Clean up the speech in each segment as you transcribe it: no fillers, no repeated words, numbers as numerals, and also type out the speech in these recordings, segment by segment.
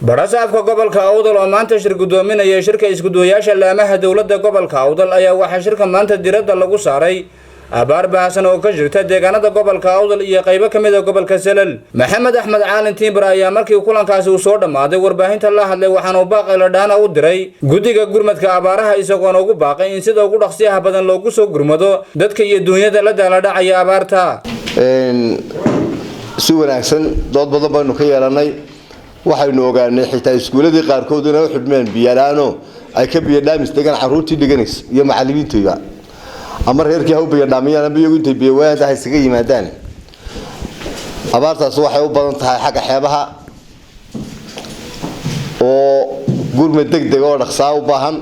Barasaabka gobolka Awdal oo maanta shir guddoominaya shirka iskuduwayaasha laamaha dowladda gobolka Awdal ayaa waxaa shirka maanta diradda lagu saaray abaar baahsan oo ka jirta deegaanada gobolka Awdal iyo qaybo ka mid a gobolka Salal. Maxamed Axmed Caalin Tiimbar ayaa markii kulankaasi uu soo dhammaaday warbaahinta la hadlay, waxaana uu baaqay ladhaana u diray guddiga gurmadka abaaraha, isagoona ugu baaqay in sida ugu dhaqsiyaha badan loogu soo gurmado dadka iyo duunyada la daaladhacaya abaarta. Si wanaagsan dood badan baynu ka yeelanay. Waxaynu ogaanay xitaa iskuuladii qaarkood inay u xidhmeen biyalaano ay ka biyodhaamis degaan caruurtii dhiganaysa iyo macalimiintayba, ama reerkii ha u biyodhaamiyaan ama iyagu intay biyo waayaan ha iskaga yimaadaan. Abaartaas waxay u badan tahay xagga xeebaha oo gurmad deg deg oo dhaqsaa u baahan.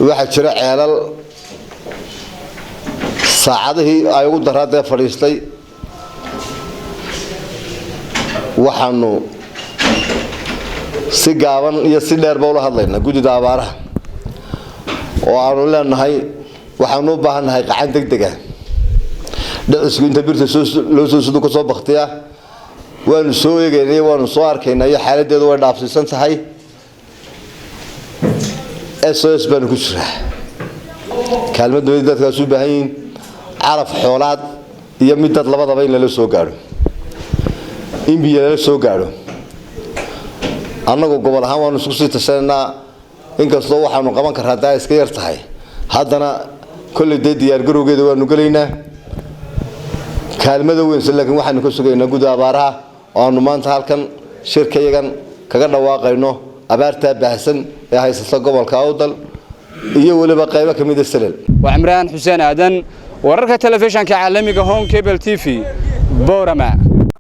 Waxaa jira ceelal saacadihii ay ugu daraadee fadhiistay. Waxaanu si gaaban iyo si dheerba ula hadlaynaa guddida abaaraha oo aanu leenahay waxaanu u baahannahay qacan deg deg ah. Dhicisku inta birta loo soo sudu kasoo baktiya waanu soo eegaynay, waanu soo arkaynaa iyo xaaladeedu way dhaafsiisan tahay. SOS baanu ku jiraa. Kaalmadooda dadkaas u baahan yihiin calaf xoolaad iyo mid dad labadaba in lala soo gaadho, in biyo lala soo gaadho. Annagu gobol ahaan waanu isku sii tashanaynaa, inkastoo waxaanu qaban karraa haddaa iska yar tahay, haddana kolley dee diyaargarowgeeda waanu gelaynaa. Kaalmada weynse laakiin waxaanu ka sugaynaa gudda abaaraha oo aanu maanta halkan shirkayagan kaga dhawaaqayno abaartaa baahsan ee haysata gobolka Awdal iyo weliba qaybo ka mid a Salel. Waa Cimraan Xuseen Aadan, wararka telefishanka caalamiga Home Cable TV, Boorama.